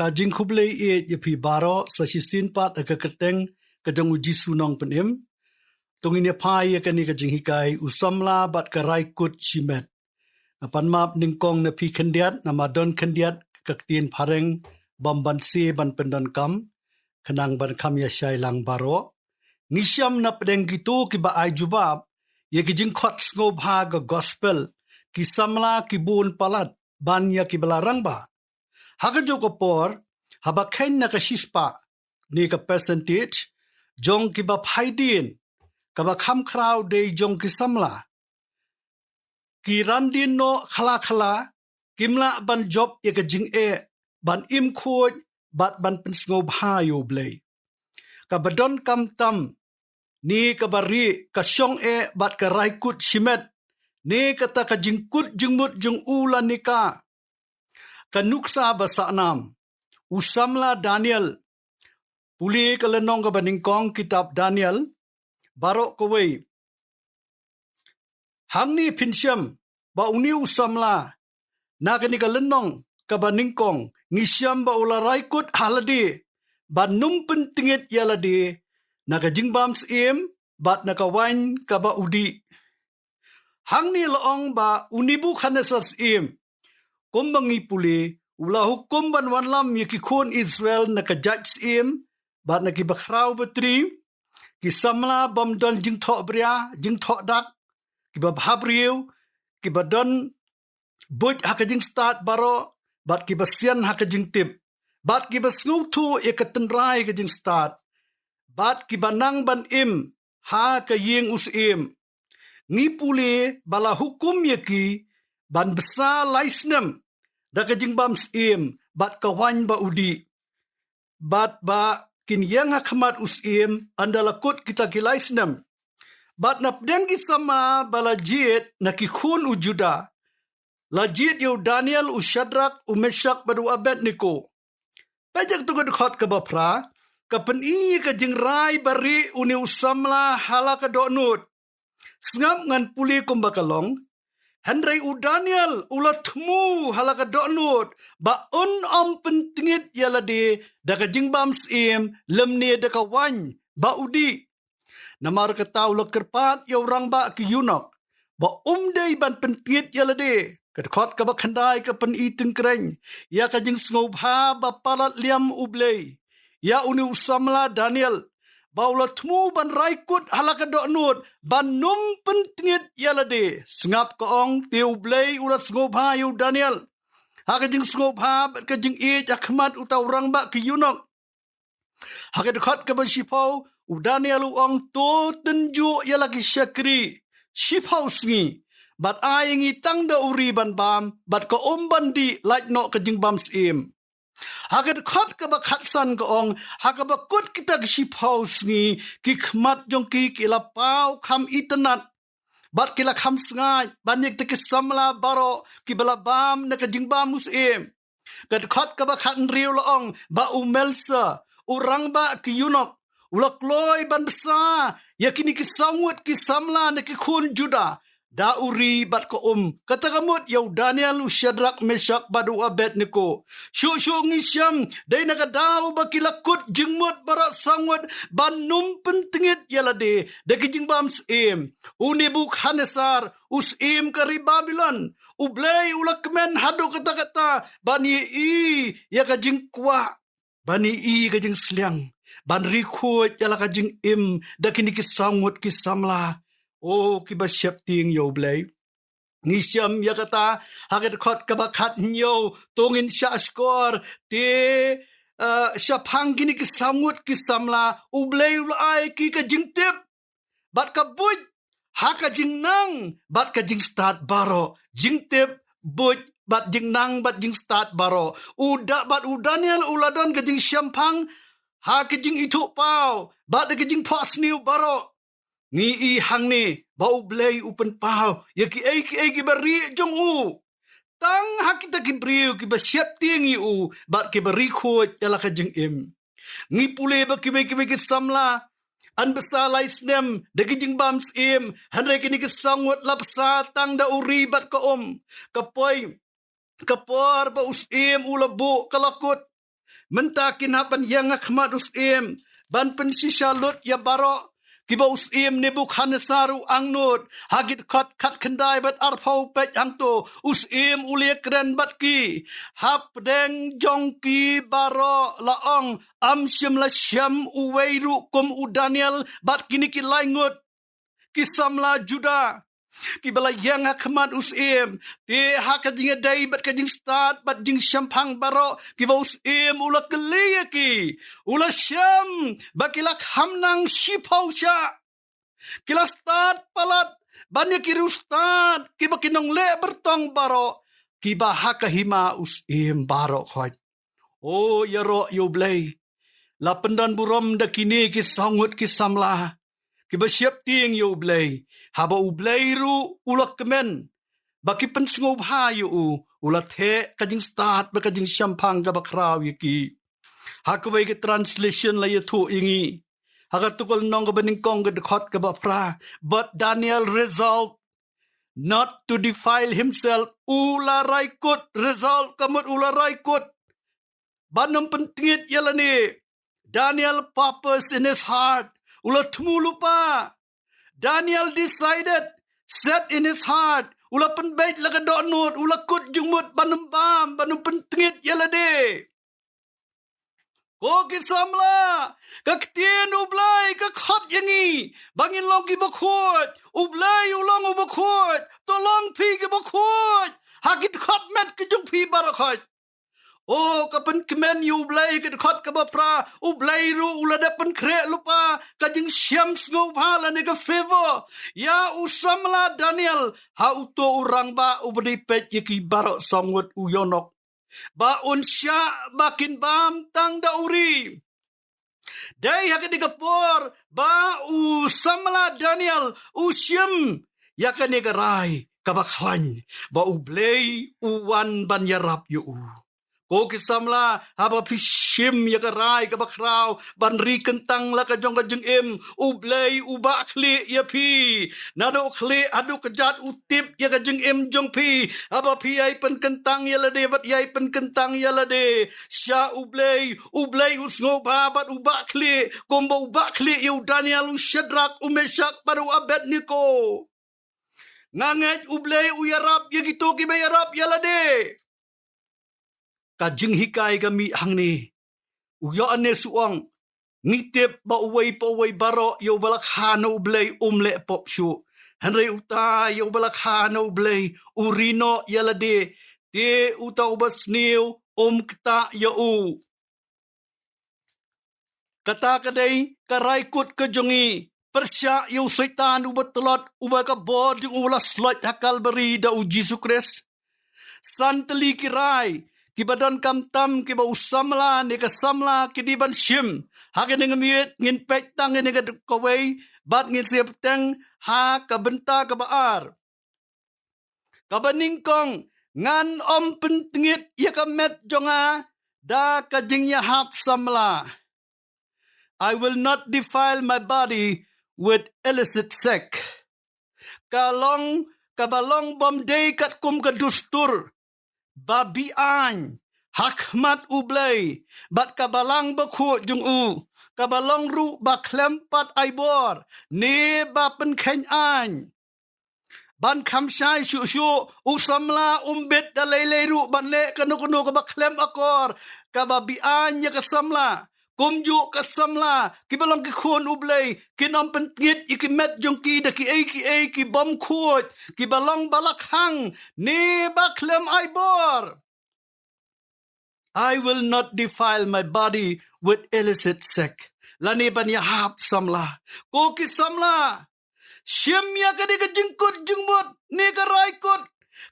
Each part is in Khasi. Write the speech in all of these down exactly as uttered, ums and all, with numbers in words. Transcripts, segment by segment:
Ka jingkhublei ïeit ïa phi baroh sa shisien pat ha ka kyrteng ka jong U Jisu Nongpynim. To ngin ïa phai ïa kane ka jinghikai, U Samla bad ka Raikut Shimet. Nga pan map nyngkong na phi khyndiat, namar don khyndiat ka ktien phareng bym banse ban pyndonkam, khnang ban kham ïa shai lang baroh. Ngi shem na pdeng kito kiba ai jubab ïa ki jingkhot sngewbha ka gospel, ki samla ki bun palat ban ïa kiba la rangbah. Ha kajuh ka por, haba kheiñ na ka shispah ne ka percentage jong kiba phai dien, kaba kham khraw dei jong ki samla. Ki ran dien noh khla khla, kim lah ban jop ïa ka jingeh, ban im khuid bad ban pynsngewbha ïa U Blei. Kaba donkam tam ne kaba rieh, ka shong eh bad ka Raikut Shimet, ne kata ka jingkut jingmut jong u lane ka, ka nuksa ba sahnam. U samla Daniel. Pule ka lynnong kaba nyngkong kitab Daniel, baroh kawei. Hangne phin shem ba une u samla, na kane ka lynnong kaba nyngkong, ngi shem ba u la raikut ha lade ban ym pyntngit ïa lade na ka jingbam syiem bad na ka waiñ kaba u dih. Hangne la ong ba u Nebukadnesar syiem, kumba ngi pule, u la hukum ban wanlam ïa ki khun Israel na ka jait syiem bad na kiba khraw batri, ki samla bym don jingthoh bria, jingthoh dak, kiba bhabriew, kiba don buit ha ka jingstad baroh, bad kiba sian ha ka jingtip, bad kiba sngewthuh ïa ka tynrai ka jingstad, bad kiba nang ban im ha ka ïing u syiem. Ngi pule ba la hukum ïa ki ban bsa lai snem da ka jingbam syiem bad ka waiñ ba u dih, bad ba kin ïeng ha khmat u syiem ynda la kut kita ki lai snem. Bad na pdeng ki samla ba la jied na ki khun u Judah, la jied ïa u Daniel, u Shadrak, u Meshak bad u Abednego. Peit ïa kato ka dkhot kaba phra, ka pyni ïa ka jingrai barieh une u samla ha la ka dohnud. Sngap, ngan pule kumba ka long. Hynrei u Daniel u la thmu ha la ka dohnud ba un ym pyntngit ïa lade da ka jingbam syiem lymne da ka waiñ ba u dih. Namar kata u la kyrpad ïa u rangbah ki eunuch ba um dei ban pyntngit ïa lade. Ka dkhot kaba khyndai ka pyni tyngkreiñ ïa ka jingsngewbha ba palat liam U Blei ïa une u samla Daniel, ba u la thmu ban raikut ha la ka dohnud ban ym pyntngit ïa lade. Sngap, ka ong, te U Blei u la sngewbha ïa u Daniel ha ka jingsngewbha bad ka jingïeit ha khmat uta u rangbah ki eunuch. Ha ka dkhot kaba shiphew, u Daniel u ong, to tynjuh ïa la ki shakri shiphew sngi, bad ai ïa ngi tang da u ri ban bam, bad ka um ban dih lait noh ka jingbam syiem. Ha ka dkhot kaba khatsan ka ong, ha kaba kut kita ki shiphew sngi, ki khmat jong ki ki la paw kham itynnad, bad ki la kham sngaid ban ïa kita ki samla baroh kiba la bam na ka jingbam u syiem. Ka dkhot kaba khathynriew la ong ba u Melsa, u rangbah ki eunuch, u la kloi ban bsa ïa kine ki saw ngut ki samla na ki khun Judah da u ri bad ka um. Kata ka mut ïa u Daniel, u Shadrak, Meshak bad u Abednego. Shuh shuh ngi shem, dei na ka daw ba ki la kut jingmut baroh saw ngut ban ym pyntngit ïa lade da ki jingbam syiem. U Nebukadnesar, u syiem ka ri Babilon, U Blei u la kmen haduh katta katta ban ïohi ïa ka jingkwah, ban ïohi ïa ka jingsliang, ban ri khuid ïa la ka jingim da kine ki saw ngut ki samla, o kiba sheptieng ïa U Blei. Ngi shem ïa kata ha ka dkhot kaba khathynñiew, to ngin shah shkor, te, eh, shaphang kine ki saw ngut ki samla, U Blei u la ai ïa ki ka jingtip bad ka buit ha ka jingnang bad ka jingstad baroh. Jingtip, buit bad jingnang bad jingstad baroh. U Da-, bad u Daniel u la don ka jingshemphang ha ka jingithuhpaw bad ka jingphohsniew baroh. Ngi i hangne ba U Blei u pynpaw ïa kiei kiei kiba rieh jong u tang ha kita ki briew kiba sheptieng ïa u bad kiba ri khuid ïa la ka jingim. Ngi pule ba kiwei kiwei ki samla yn bsa lai snem da ki jingbam syiem, hynrei kine ki saw ngut la bsa tang da u ri bad ka um. Ka poi, ka por ba u syiem u la buh ka la kut. Mynta kin hap ban ïeng ha khmat u syiem ban pynshisha lut ïa baroh kiba u syiem Nebukhadnessar u angnud. Ha ki dkhot khatkhyndai bad arphew peit hangto, u syiem u la ïakren bad ki. Hapdeng jong ki baroh la ong, ym shym la shem uwei ruh kum u Daniel bad kine ki lai ngut ki samla Judah kiba la ïeng ha khmat u syiem. Te ha ka jingïadei bad ka jingstad bad jingshemphang baroh kiba u syiem u la kylli ïa ki, u la shem ba ki la kham nang shiphew shah. Ki la stad palat ban ïa ki riewstad kiba ki nongleh byrtong baroh kiba ha ka hima u syiem baroh khoit. O ïaroh ïa u Blei, la pyndon burom da kine ki saw ngut ki samla kiba sheptieng ïa u Blei. Haba u Blei ruh u la kmen ba ki pynsngewbha ïa u, u la theh ka jingstad bad ka jingshemphang kaba khraw ïa ki. Ha kawei ka translation la ïathuh ïa ngi ha ka Tukul Lynnong kaba nyngkong ka dkhot kaba phra, but Daniel resolved not to defile himself. U la rai kut, resolve ka mut u la rai kut ban ym pyntngit ïa lade. Daniel purpose in his heart, u la thmu lypa. Daniel decided, set in his heart, u la pynbeit la ka dohnud, u la kut jingmut ban ym bam, ban ym pyntngit ïa lade. Ko ki samla, ka ktien u Blei ka khot ïa ngi ba ngin long kiba khuid. U Blei u long uba khuid, to long phi kiba khuid ha ki dkhot met ki jong phi baroh khoit. O ka pynkmen ïa u Blei ka dkhot kaba phra, u Blei ruh u la dep pynkhreh lypa ka jingshem sngewbha lane ka favor ïa u samla Daniel ha uto u rangbah uba dei peit ïa ki baroh saw ngut u ïohnok ba un shah ba kin bam tang da u ri. Dei ha kane ka por ba u samla Daniel u shim ïa kane ka rai kaba khlaiñ ba u Blei u wan ban ïarap ïa u. Ko ki samla, haba phi shim ïa ka rai kaba khraw ban ri kyntang la ka jong ka jingim, u Blei u bah khlieh ïa phi. Naduh khlieh haduh kjat u tip ïa ka jingim jong phi. Haba phi ïai pynkyntang ïa lade bad ïai pynkyntang ïa lade sha u Blei, u Blei u sngewbha bad u bah khlieh kumba u bah khlieh ïa u Daniel, u Shadrak, u Meshak bad u Abednego. Nga ngeit u Blei u ïarap ïa kito kiba ïarap ïa lade. Ka jinghikai ka mih hangne. U Ïoannis u ong, ngi tip ba uwei pa uwei baroh ïa uba la kha na u Blei um leh pop shuh. Hynrei uta ïa uba la kha na u Blei u ri noh ïa lade, te uta uba sniew um ktah ïa u. Kata ka dei ka rai kut ka jong ngi pyrshah ïa u Soitan uba tlot, uba ka bor jong u la sloit ha Kalbari da u Jisu Khrist. San tylli ki rai kiba donkam tam kiba u samla ne ka samla ki dei ban shim. Ha kane ka miet ngin peit tang ïa kane ka kawei bad ngin sa ïa bteng ha ka bynta kaba ar. Kaba nyngkong, ngan ym pyntngit ïa ka met jong nga da ka jingïahap samla. I will not defile my body with illicit sex. Ka long, kaba long bym dei katkum ka dustur ba be-aiñ ha khmat u Blei bad ka balang bakhuid jong u, kaba long ruh ba khlem pat ai bor ne ba pynkheiñ aiñ. Ban kham shai shuh shuh, u samla um bit da lei lei ruh ban leh kano kano kaba khlem akor, kaba be-aiñ ïa ka samla. Kumjuh ka samla, kiba long ki khun u Blei, kin ym pyntngit ïa ki met jong ki da kiei kiei ki bym khuid, kiba long ba la khang ne ba khlem ai bor. I will not defile my body with illicit sex. Lane ban ïahap samla. Ko ki samla, shim ïa kane ka jingkut jingmut ne ka rai kut,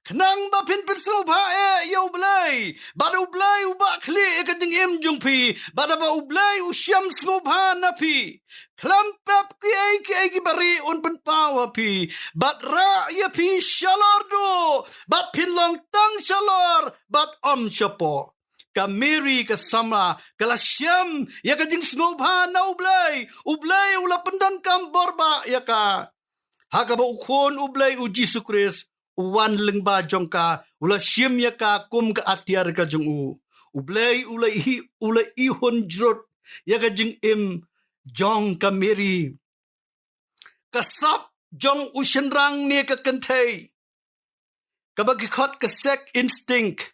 khnang ba phin pynsngewbha eh ïa u Blei, bad u Blei u bah khlieh ïa ka jingim jong phi, bad ba u Blei u shem sngewbha na phi. Khlem pep kiei kiei kiba rieh un pynpaw ha phi, bad rah ïa phi shalor duh, bad phin long tang shalor bad ym shapoh. Ka Mary ka samla ka la shem ïa ka jingsngewbha na u Blei, u Blei u la pyndonkam bor bah ïa ka. Ha kaba u Khun u Blei u Jisu Khrist u wan lyngba jong ka, u la shim ïa ka kum ka atiar ka jong u. U Blei u la i, u la ihun jrut ïa ka jingim jong ka Mary. Ka sap jong u shynrang ne ka kynthei, kaba ki khot ka sex instinct,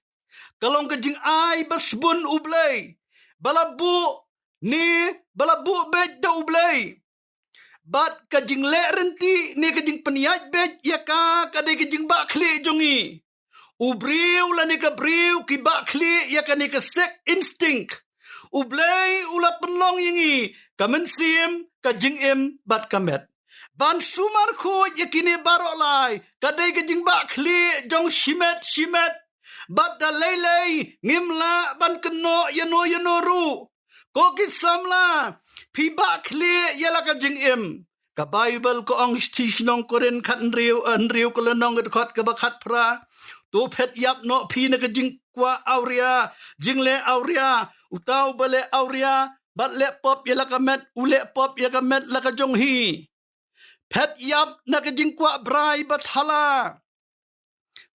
ka long ka jingai ba sbun U Blei, ba la buh ne ba la buh beit da U Blei. Bad ka jingleh rynti ne ka jingpynïaid beit ïa ka, ka dei ka jingbah khlieh jong ngi. U briew lane ka briew ki bah khlieh ïa kane ka sex instinct. U Blei u la pynlong ïa ngi ka mynsiem, ka jingim bad ka met ban sumar khuid ïa kine baroh lai. Ka dei ka jingbah khlieh jong shimet shimet. Bad da lei lei ngim lah ban kynnoh ïano ïano ruh. Ko ki samla, phi bah khlieh ïa la ka jingim. Ka Baibl ka ong shithi shnong Korinth khathynriew, hynriew ka lynnong, ka dkhot kaba khatphra: To phet ïap noh phi na ka jingkwah awria, jingleh awria. Uta uba leh awria bad leh pop ïa la ka met, u leh pop ïa ka met la ka jong hi. Phet ïap na ka jingkwah brai ba thala.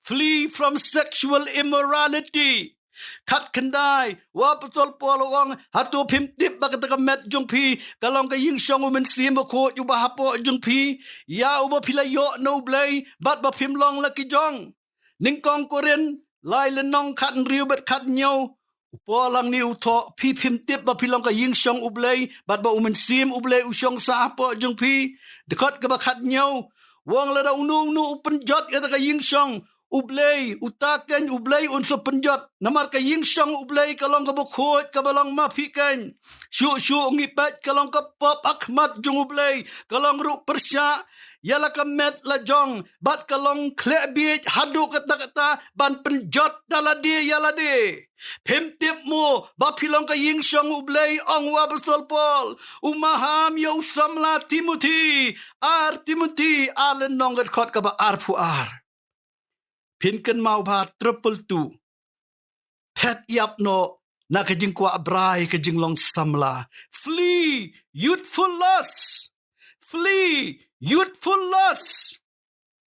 Flee from sexual immorality. Khatkhyndai, u apostol Paul u ong, hato phim tip ba kata ka met jong phi ka long ka ïingshong U Mynsiem Bakhuid uba hapoh jong phi, ïa uba phi la ïoh na U Blei, bad ba phim long la ki jong? Nyngkong Korinth lai lynnong khathynriew bad khathynñiew, u Paul hangne u thoh, phi phim tip ba phi long ka ïingshong U Blei, bad ba U Mynsiem U Blei u shong sah hapoh jong phi? Dkhot kaba khathynñiew u ong, lada uno uno u pynjot ïa kata ka ïingshong U Blei, uta keiñ U Blei un sa pynjot. Namar ka ïingshong U Blei ka long kaba khuid, kaba long ma phi keiñ. Shuh shuh ngi peit ka long ka pop ha khmat jong U Blei, ka long ruh pyrshah ïa la ka met la jong, bad ka long khleh bieit haduh katta katta ban pynjot da lade ïa lade. Phim tip mo ba phi long ka ïingshong U Blei, ong u apostol Paul, u maham ïa u samla Timothi. Ar Timothi ar lynnong, ka dkhot kaba arphew ar. Phin kynmaw bha, triple two. Phet ïap noh na ka jingkwah brai, ka jinglong samla. Flee youthful lust. Flee youthful lust.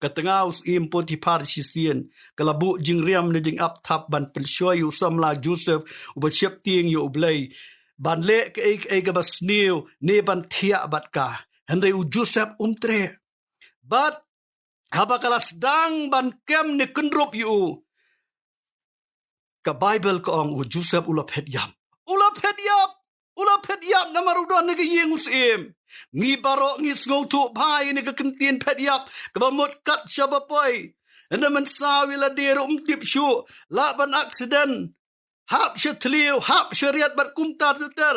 Ka tnga u syiem Potiphar shisien, ka la buh jingriam ne jingap thap ban pynshoi u samla Joseph uba sheptieng ïa U Blei, ban leh kaei kaei kaba sniew ne ban thiah bad ka. Hynrei u Joseph um treh. Bad haba ka la sdang ban kem ne kynrup ïa u, ka Baibl ka ong u Joseph u la phet ïap. U la phet ïap. U la phet ïap namar u don ha ka ïing u syiem. Ngi baroh ngi sngewthuh bha ïa kane ka kyntien phet ïap kaba mut kat shaba poi. Ynda mynsaw ïa lade ruh ym tip shuh, lah ban accident, hap sha thliew, hap sha riat bad kumta ter ter.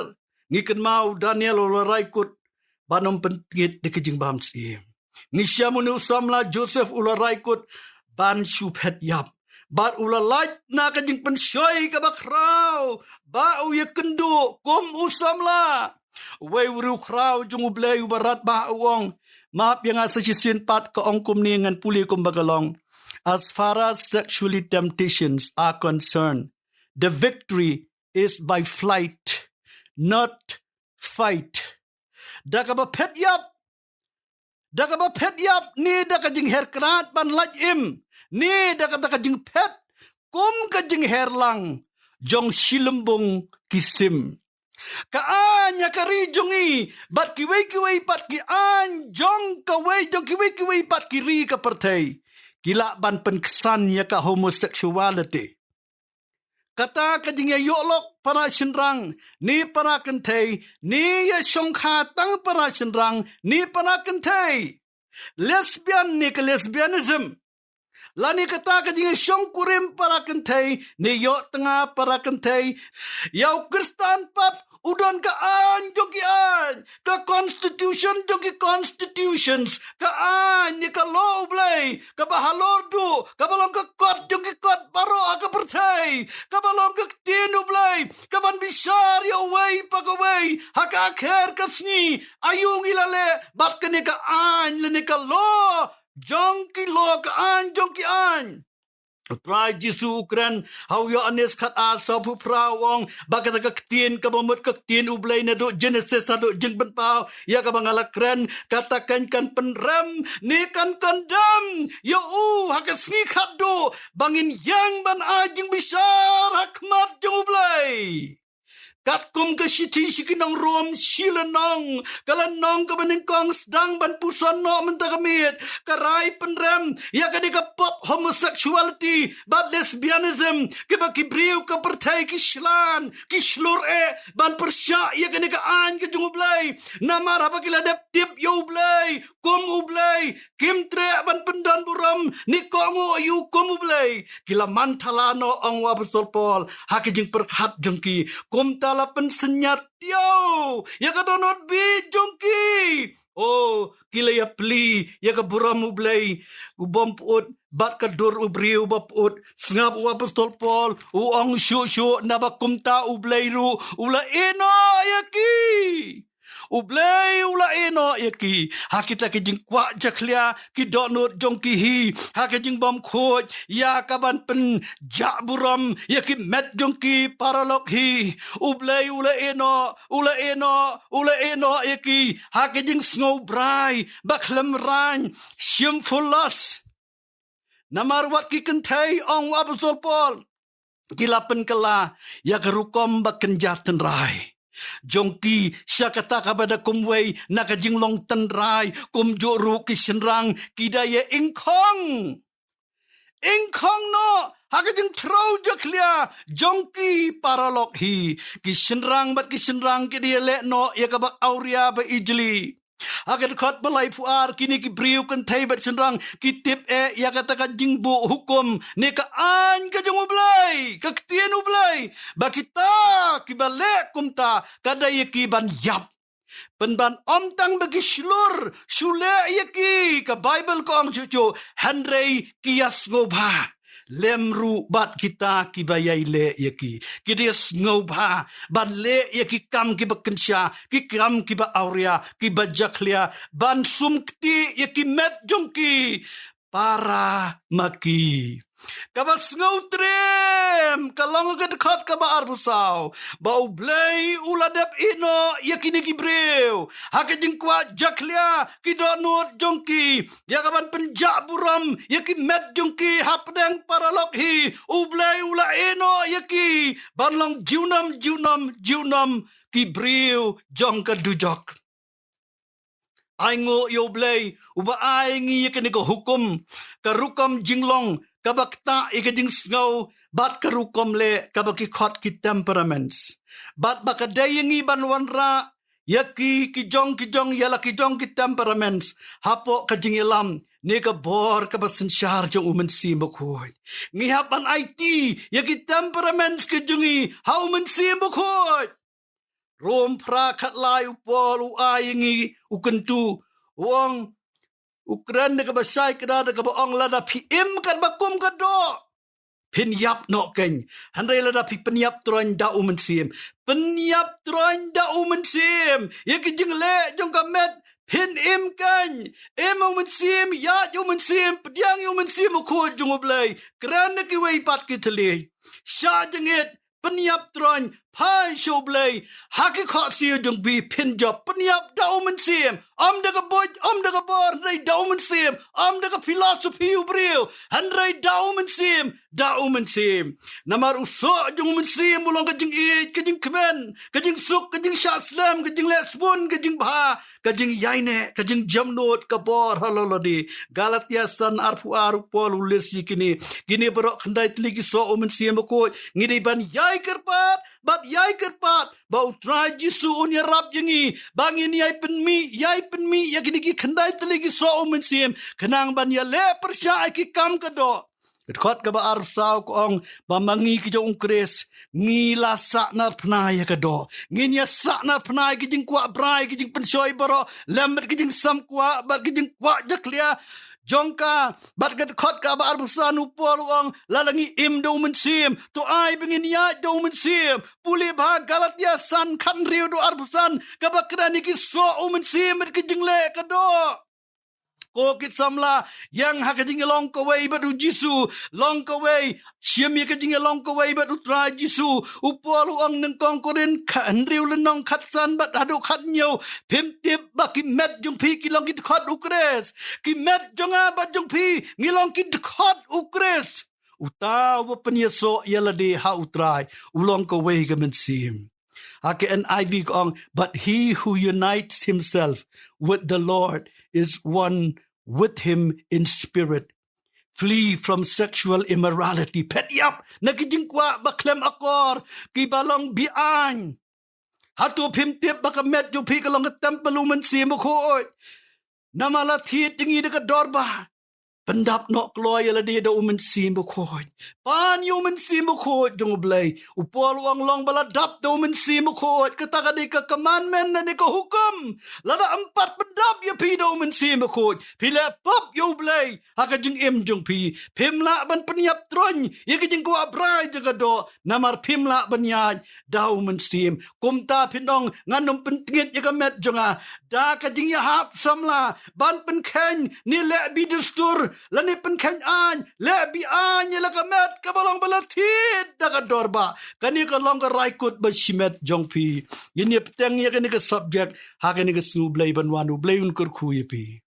Ngi kynmaw u Daniel u la rai kut ban ym pyntngit da ka jingbam syiem. Ngi shem une u samla Joseph u la rai kut ban shu phet ïap, bad u la lait na ka jingpynshoi kaba khraw ba u ïakynduh kum u samla. Uwei u riewkhraw jong U Blei uba radbah u ong, map ïa nga sa shisien pat, ka ong kumne, ngan pule kumba ka long: As far as sexually temptations are concerned, the victory is by flight, not fight. Da kaba phet ïap, da kaba phet ïap ne da ka jingher krad ban lait im, ne da ka, da ka jingphet kum ka jingher lang jong shilimbung ki sim. Ka aiñ ha ka ri jong ngi bad kiwei kiwei pat ki aiñ jong kawei, jong kiwei kiwei pat ki ri ka pyrthei, ki lah ban pynksan ïa ka homosexuality. Kata ka jingïaïohlok para shynrang ne para kynthei, ne ïashongkha tang para shynrang ne para kynthei. Lesbian ne ka lesbianism. Lane kata ka jingïashongkurim para kynthei ne ïoh tnga para kynthei. Ïa u Khristan pat u don ka aiñ jong ki aiñ, ka constitution jong ki constitutions, ka aiñ ne ka law U Blei kaba halor duh, kaba long ka kot jong ki kot baroh ha ka pyrthei, kaba long ka ktien U Blei kaban bishar ïa uwei pa kawei ha ka kher ka sngi, aïu ngi la leh bad kane ka aiñ lane ka law jong ki law, ka aiñ jong ki aiñ. U Trai Jisu u kren ha u Ïoannis khat ar, saw phew phra, u ong ba kata ka ktien kaba mut ka ktien U Blei naduh Jenesis haduh Jingpynpaw, ïa kaba nga la kren, kata kan, kan pynrem ne kan condemn ïa u ha ka sngi khatduh ba ngin ïeng ban ai jingbishar ha khmat jong U Blei. Katkum ka shithi sha ki nong Rom, shi lynnong, ka lynnong kaba nyngkong, sdang ban puson noh mynta ka miet, ka rai pynrem ïa kane ka pop homosexuality bad lesbianism, kiba ki briew ka pyrthei ki shlan, ki shlur eh ban pyrshah ïa kane ka aiñ ka jong U Blei. Namar haba ki la dep tip ïa U Blei kum U Blei, kim treh ban pyndonburom ne kohnguh ïa u kum U Blei. Ki la man thala noh, ong u Apostol Paul, ha ka jingpyrkhat jong ki. Kumta la pynsynñiat tiaw ïa ka dohnud bieit jong ki. O, ki la ïapli ïa ka burom U Blei u bym pyut bad ka dur u briew ba pyut. Sngap u Apostol Paul, u ong shuh shuh, naba kumta U Blei ruh u la ïehnoh ïa ki. U Blei u la ïehnoh ïa ki ha kita ki jingkwah jakhlia, ki dohnud jong ki hi, ha ka jingbymkhuid ïa kaban pynjah burom ïa ki met jong ki paralok hi. U Blei u la ïehnoh, u la ïehnoh, u la ïehnoh ïa ki ha ka jingsngewbrai ba khlem raiñ, shameful lust. Namar wat ki kynthei, ong u Apostol Paul, ki la pynkylla ïa ka rukom ba kynja tynrai jong ki sha kata kaba da kumwei na ka jinglong tynrai. Kumjuh ruh ki shynrang ki da ïa ingkhong, ingkhong noh ha ka jingthrew jakhlia jong ki paralok hi. Ki shynrang bad ki shynrang ki da ïaleh noh ïa kaba awria ba ijli. Ha ka dkhot ba laiphew ar, kine ki briew kynthei bad shynrang ki tip eh ïa kata ka jingbuh hukum ne ka aiñ ka jong U Blei, ka ktien U Blei, ba kita kiba leh kumta ka dei ïa ki ban ïap. Pynban ym tang ba ki shlur shu leh ïa ki, ka Baibl ka ong shuh shuh, hynrei ki ïasngewbha lem ruh bad kita kiba ïai leh ïa ki. Ki da ïasngewbha ban leh ïa ki kam kiba kynsha, ki kam kiba awria, kiba jakhlia, ban sumkti ïa ki met jong ki para ma ki. Kaba sngewtriem ka long ka dkhot kaba arphew saw, ba U Blei u la dep ïehnoh ïa kine ki briew ha ka jingkwah jakhlia, ki dohnud jong ki, ïa kaban pynjah burom ïa ki met jong ki hapdeng paralok hi. U Blei u la ïehnoh ïa ki ban long junom, junom, junom ki briew jong ka dujok. Ai nguh ïa U Blei uba ai ngi ïa kane ka hukum, ka rukom jinglong kaba ktah ïa ka jingsngew bad ka rukom leh kaba ki khot ki temperaments. Bad ba ka dei ïa ngi ban wanrah ïa ki, ki jong ki jong, ïa la ki jong ki temperaments hapoh ka jingïalam ne ka bor kaba synshar jong U Mynsiem Bakhuid. Ngi hap ban aiti ïa ki temperaments ki jong ngi ha U Mynsiem Bakhuid. Rom phra khatlai, u Paul u ai ïa ngi u kyntu, u ong, u kren da kaba shai kdar da kaba ong, lada phi im katba kum ka doh, phin ïap noh keiñ. Hynrei lada phi pynïap troiñ da U Mynsiem, pynïap troiñ da U Mynsiem ïa ki jingleh jong ka met, phin im keiñ. Im ïa U Mynsiem, ïaid ïa U Mynsiem, pdiang ïa U Mynsiem Bakhuid jong U Blei. Kren da kiwei pat ki thylliej. Shah jingit, pynïap troiñ, phai sha U Blei. Ha ki khohsiew jong phi phin jop. Pynïap da U Mynsiem. Ym da ka buit, ym da ka bor, hynrei da U Mynsiem. Ym da ka philosophy u briew, hynrei da U Mynsiem, da U Mynsiem. Namar u soh jong U Mynsiem u long ka jingïeit, ka jingkmen, ka jingsuk, ka jingshah slem, ka jingleh sbun, ka jingbha, ka jingïaineh, ka jingjemnud, ka bor halor lade. Galatia san arphew ar, u Paul u list ïa kine. Kine baroh khyndai tylli ki soh U Mynsiem Bakhuid. Ngi dei ban ïai kyrpad bad ïai kyrpad ba U Trai Jisu un ïarap ïa ngi ba ngin ïai pynmih, ïai pynmih ïa kine ki khyndai tylli ki soh U Mynsiem, khnang ban ïaleh pyrshah ïa ki kam ka doh. Dkhot kaba arphew saw ka ong ba ma ngi ki jong U Khrist, ngi la sahnarphna ïa ka doh. Ngin ïa sahnarphna ïa ki jingkwah brai, ki jingpynshoi baroh, lem bad ki jingsamkwah bad ki jingkwah jakhlia jong ka. Bad ka dkhot kaba arphew san, u Paul u ong, lada ngi im da U Mynsiem, to ai ba ngin ïaid da U Mynsiem. Pule bha Galatia san khathynriew haduh arphew san, kaba kren ïa ki soh U Mynsiem bad ki jingleh ka doh. ko ki samla, ïeng ha ka jingïalong kawei bad U Jisu, long kawei, shim ïa ka jingïalong kawei bad U Trai Jisu. U Paul u ong nyngkong Korinth kha hynriew lynnong khatsan bad haduh khathynñiew, phim tip ba ki met jong phi ki long ki dkhot U Khrist. Ki met jong nga bad jong phi ngi long ki dkhot U Khrist. Uta uba pynïasoh ïa lade ha U Trai u long kawei ka mynsiem. Ha ka N I V ka ong, but he who unites himself with the Lord is one with him in spirit. Flee from sexual immorality. Phet ïap na ki jingkwah ba khlem akor, ki ba long be-aiñ. Hato phim tip ba ka met jong phi ka long ka templ U Mynsiem Bakhuid? Namar la thied ïa ngi da ka dor ba pyndap noh kloi ïa lade da U Mynsiem Bakhuid. Pan ïa U Mynsiem Bakhuid jong U Blei. U Paul u ong long ba la dap da U Mynsiem Bakhuid. Kata ka dei ka commandment ne ka hukum. Lada ym pat pyndap ïa phi da U Mynsiem Bakhuid, phi leh pop ïa U Blei ha ka jingim jong phi. Phim lah ban pynïap troiñ ïa ka jingkwah brai jong ka doh, namar phim lah ban ïaid da U Mynsiem. Kumta phin ong ngan ym pyntngit ïa ka met jong nga da ka jingïahap samla ban pynkheiñ ne leh bi dustur, lane pynkheiñ aiñ, leh bi-aiñ ïa la ka met kaba long ba la thied da ka dor ba. Kane ka long ka raikut ba shimet jong phi. Ngin ïa bteng ïa kane ka subject ha kane ka sngi, U Blei ban wan, U Blei un kyrkhu ïa phi.